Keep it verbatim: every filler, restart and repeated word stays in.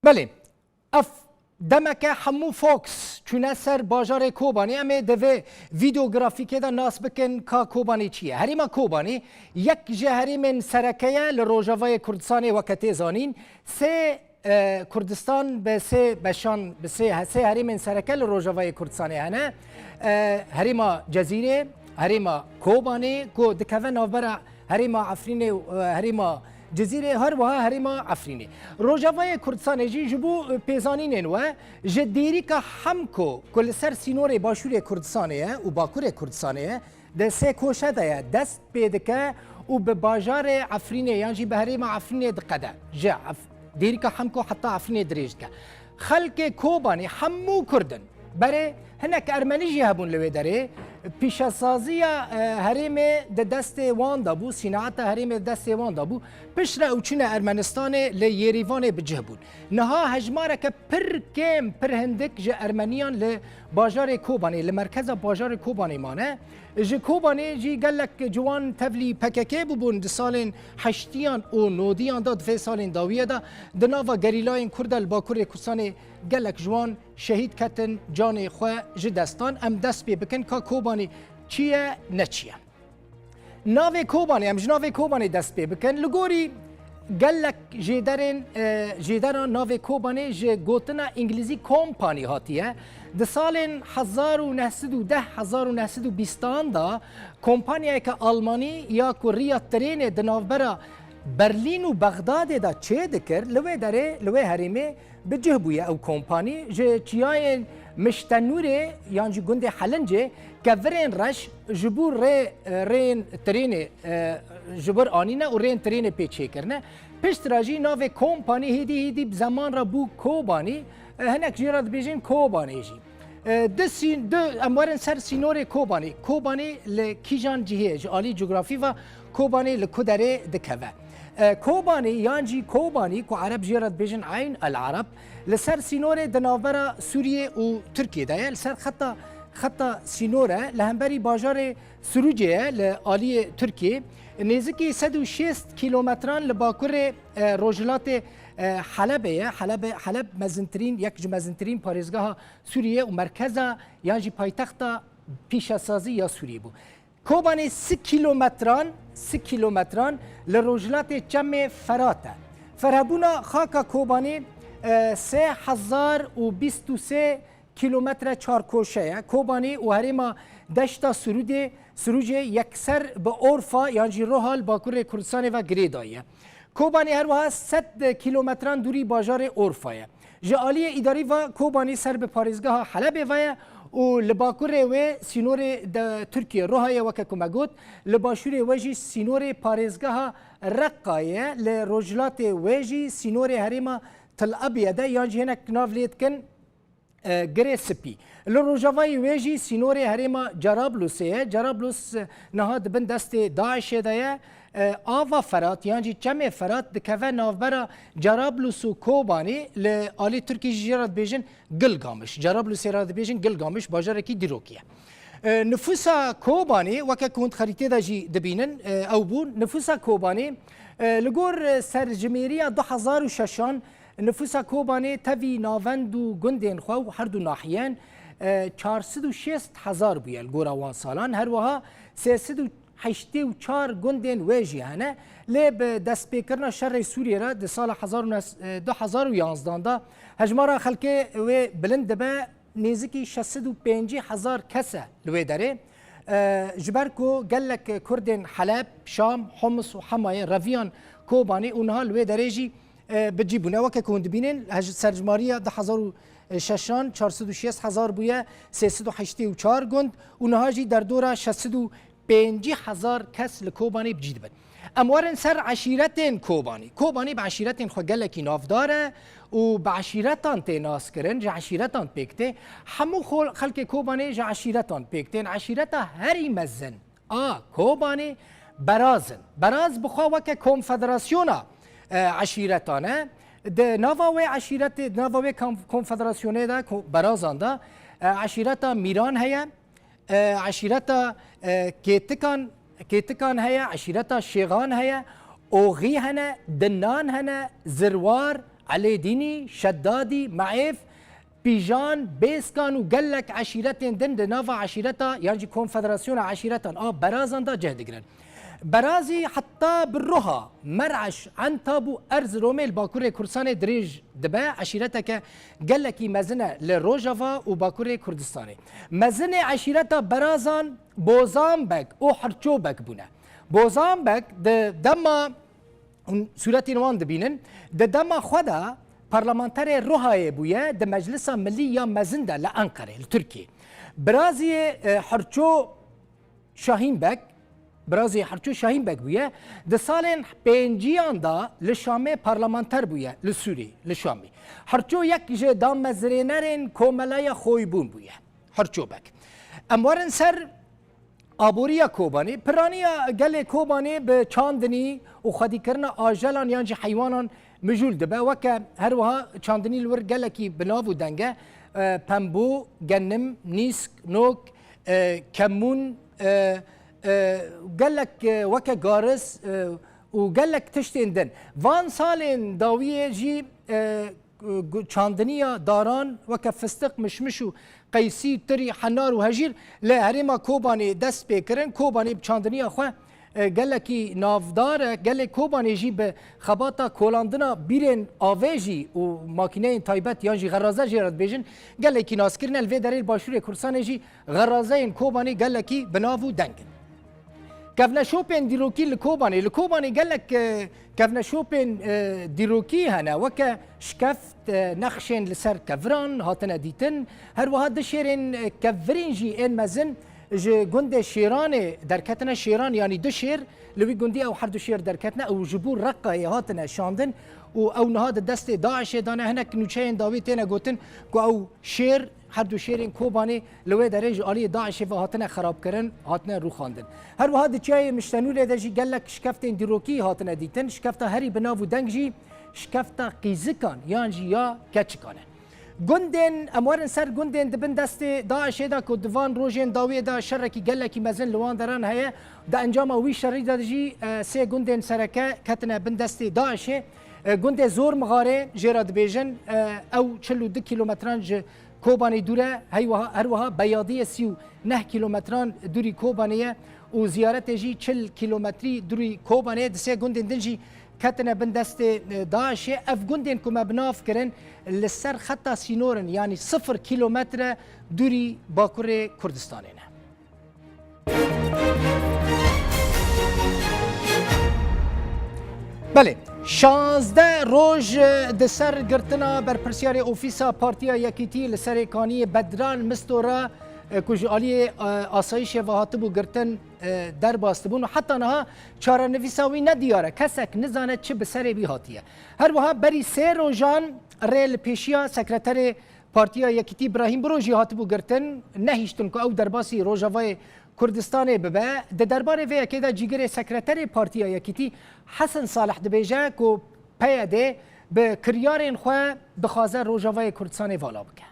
Belê, ev demeke hemû Fox çûne ser bajarê Kobanê. Em ê di vê vîdeografîkê de nas bikin ka Kobanê çi ye. Herêma Kobanê yek ji herêmên sereke ye li Rojavayê Kurdistanê, weke tê zanîn. Sê, e, Kurdistan bi sê beşan, bi sê, sê herêmên sereke li Rojavayê Kurdistanê hene. E, herêma Cezîrê, herêma Kobanê ku dikeve navbera herêma Efrînê û, e, herêma Cizîrê, her wiha herêma Efrînê. Rojavayê Kurdistanê jî ji bo, e, pêzanînên we ji dêrîka Hemko ku li ser sînorê Başûrê Kurdistanê ye û Bakurê Kurdistanê ye, di sê koşe de ye, dest pê dike û bi bajarê Efrînê yan jî bi herêma Efrînê diqede. Ji Ef-, dêrîka Hemko heta Efrînê dirêj dike. Xelkê Kobanê hemû Kurd in. Berê hinek Ermenî jî hebûn li wê derê. Pîşesaziya, e, herêmê di destê wan de bû, sînaeta herêmê di destê wan de bû. Piştre ew çûne Ermenistanê, li Yêrîvanê bi cih bûn. Niha hejmareke pir kêm, pir hindik ji Ermeniyan li bajarê Kobanê, li merkeza bajarê Kobanê mane. Ji Kobanê jî gelek ciwan tevlî P K K bûbûn di salên heştiyan û nodiyan de, di vê salên dawiyê de di nava gerîlayên Kurd de li Bakurê Kurdistanê gelek ji wan şehîd ketin, canê xwe ji dest dan. Em dest pê bikin ka Kobanê çi ye, ne çi ye. Navê Kobanê, em ji navê Kobanê dest pê bikin. Li gorî gelek jêderên, e, jêderan navê Kobanê ji gotina îngilîzî company hatiye. Di salên hezar û neh sed û deh, hezar û neh sed û bîstan de kompanyayeke Almanî ya ku riya tirênê di navbera Berlîn û Bexdadê de çêdikir, li wê derê, li wê herêmê bi cih bûye ew kompanî. Ji çiyayên Miştenûrê yan jî gundê Helincê kevirên reş ji bo rê, rêyên tirênê, e, ji wir anîne û rêyên tirênê pê çêkirine. Piştre jî navê kompanî hêdî hêdî bi zeman re bû Kobanî, e, hinek jê re dibêjin Kobanê jî. E, di sîn-, di, em werin ser sînorê Kobanê. Kobanê li kîjan cihê ye? Ji alî cografî ve Kobanê li ku derê dikeve? E, Kobanê yan jî Kobanî ku Ereb jê re dibêjin Eyn el Ereb, li ser sînorê di navbera Sûriyê û Tirkiyê de ye. Li ser xeta, xeta sînor e. Li hemberî bajarê Sirûcê ye, li aliyê Tirkiyê. Nêzikî sed û şêst kîlometran li bakurê, e, rojhilatê, e, Helebê ye. Helebê, Heleb mezintirîn, yek ji mezintirîn parêzgeha Sûriyê û merkeza yan jî paytexta pîşesazî ya Sûriyê bû. Kobanê sî kîlometran, sî kîlometran li rojhilatê Çemê Ferat e. Ferhebûna xaka Kobanê, e, sê hezar û bîst û sê kîlometre çarkoşe ye. Kobanê û herêma Deşta Sirûdê, Sirûcê yekser bi Orfa yan jî Roha li bakurê Kurdistanê ve girêdayî ye. Kobanê her wiha sed kîlometran dûrî bajarê Orfa ye. Ji aliyê îdarî ve Kobanê ser bi parêzgeha Helebê ve ye û li bakurê wê sînorê de Tirkiye Roha ye, weke ku me got, li başûrê wê jî sînorê parêzgeha Reqa ye, li rojhilatê wê jî sînorê herêma Til Abyad e, yan jî hinek nav lê dikin, e, Girê Spî. Li rojavayê wê jî sînorê herêma Cerablusê ye. Cerablus, e, niha di bin destê DAIŞê de ye. E, ava Ferat yan jî Çemê Ferat dikeve navbera Cerablus û Kobanê, li alî Tirkî jî jê re dibêjin Gilgamiş. Cerablusê re dibêjin Gilgamiş, bajarekî dîrokî ye. E, nifûsa Kobanê, weke ku hûn di xerîtê de jî dibînin, e, ew bû. Nifûsa Kobanê, e, li gor, e, serjimêriya du hezar û şeşan, nifûsa Kobanê tevî navend û gundên xwe û her du nahiyen, e, çar sed û şêst hezar bûye li gora wan salan. Her wiha sê sed û heştê û çar gundên wê jî hene. Lê bi destpêkirina şerê Sûriyê re di sala hezar û neh, e, du hezar û yanzdan de hejmara xelkê wê bilind dibe, nêzikî şeş sed û pêncî hezar kes e li wê derê. E, ji ber ku gelek Kurdên Heleb, Şam, Homs û Hemayê reviyan Kobanê û niha li wê derê jî, e, bi cî bûne. Weke ku hûn dibînin, hej-, serjimariya du hezar û şeşan çar sed û şêst hezar bûye, sê sed û heştê û çar gund û niha jî derdora şeş sed û pêncî hezar kes li Kobanê bi cî dibin. Em werin ser eşîretên Kobanê. Kobanê bi eşîretên xwe gelekî navdar e û bi eşîretan tê naskirin, ji eşîretan pêk tê. Hemû xol-, xelkê Kobanê ji eşîretan pêk tên. Eşîreta herî mezin a Kobanê Beraz in. Beraz bi xwe weke konfederasyona, e, eşîretan e. Di nava wê eşîretê, di nava wê konf-, konfederasyonê de, ko-, Berazan de, e, eşîreta Mîran heye. E, eşîreta, e, Kêtikan, Kêtikan heye, eşîreta Şêxan heye, Oxî hene, Dinan hene, Zirwar, Elê Dînî, Şedadî, Meêf, Pîjan, Bêskan û gelek eşîretên din di nava eşîreta yan jî Konfederasyona Eşîretan a Berazan de cih digirin. Berazî heta bi Roha, Mer'eş, Entab û Erziromê li Bakurê Kurdistanê dirêj dibe, eşîreteke gelekî mezin e li Rojava û Bakurê Kurdistanê. Mezinê eşîreta Berazan Bozan Beg û Hirço Beg bûne. Bozan Beg di dema hûn sûretên wan dibînin. Di dema xwe de parlamenterê Rohayê bûye, di Meclisa Milî ya Mezin de li Enqerê, li Tirkiyê. Biraziyê, e, Hirço Şahîn Beg, biraziyê Hirço Şahîn Beg bûye, di salên pênciyan de li Şamê parlamenter bûye, li Sûrî, li Şamî. Hirço yek ji damezrênerên Komeleya Xoybûn bûye. Hirço Beg. Em werin ser aboriya Kobanê. Piraniya gelê Kobanê bi çandinî û xwedîkirina ajelan yan jî heywanan mijûl dibe. Weke her wiha çandinî li wir gelekî bi nav û deng e. E, pembû, genim, nîsk, nok, e, kemûn, e, e, gelek, e, weke garis, e, û gelek tiştên din. Van salên dawiyê jî, e, gu-, çandiniya daran weke fistiq, mişmiş û qeysî, tirî, henar û hejîr li herêma Kobanê dest pê kirin. Kobanê bi çandiniya xwe, e, gelekî navdar e. Gelê Kobanê jî bi xebata kolandina bîrên avê jî û makîneyên taybet yan jî xeraze jê re dibêjin, gelekî naskirin e. Li vê derê li Başûrê Kurdistanê jî xerazeyên Kobanê gelekî bi nav û deng in. Kevneşopên dîrokî li Kobanê. Li Kobanê gelek, e, kevneşopên, e, dîrokî hene. Weke şikeft, e, nexşên li ser keviran hatine dîtin. Her wiha du şêrên, e, kevirîn jî ên mezin ji gundê Şêranê derketine. Şêran, yanî du şêr, li wî gundî ew her du şêr derketine. Ew ji bo Reqayê hatine şandin û ew niha di destê DAIŞê de ne. Hinek nûçeyên dawî têne gotin ku ew şêr, her du şêrên Kobanê li wê derê ji aliyê DAIŞê ve hatine xerabkirin, hatine rûxandin. Her wiha di çiyayê Miştenûrê de jî gelek şikeftên dîrokî hatine dîtin. Şikefta herî bi nav û deng jî şikefta qîzikan yan jî ya keçikan e. Gundên, em werin ser gundên di bin destê DAIŞê de ku di van rojên dawiyê de şerekî gelekî mezin li wan deran heye. Di encama wî şerî de jî, e, sê gundên sereke ketine bin destê DAIŞê. E, gundê Zor Mixarê jê re dibêjin, e, ew çil û du kîlometran ji Kobanê dûr e, heywiha, her wiha Beyadiyê sî û neh kîlometran dûrî Kobanê ye û Ziyaretê jî çil kîlometrî dûrî Kobanê ye. Di sê gundên din jî ketine bin destê, e, DAIŞê. Ev gundên ku me bi nav kirin li ser xeta sînor in, yanî sifir kîlometre dûrî Bakurê Kurdistanê ne. Belê, şazdeh roj di ser girtina berpirsiyarê ofîsa Partiya Yekîtî li Serêkaniyê Bedran Misto re, e, ku ji aliyê, e, asayîşê ve hatibû girtin, e, derbas dibûn û heta niha çarenivîsa wî nediyar e. Kesek nizane çi bi serê wî hatiye. Her wiha berî sê rojan rê li pêşiya sekreterê Partiya Yekîtî Birahîm Biro jî hatibû girtin, nehiştin ku ew derbasî Rojavayê Kurdistanê bibe. Di derbarê vê yekê de cîgirê sekreterê Partiya Yekîtî Hesen Salih dibêje ku P Y D bi kiryarên xwe dixwaze Rojavayê Kurdistanê vala bike.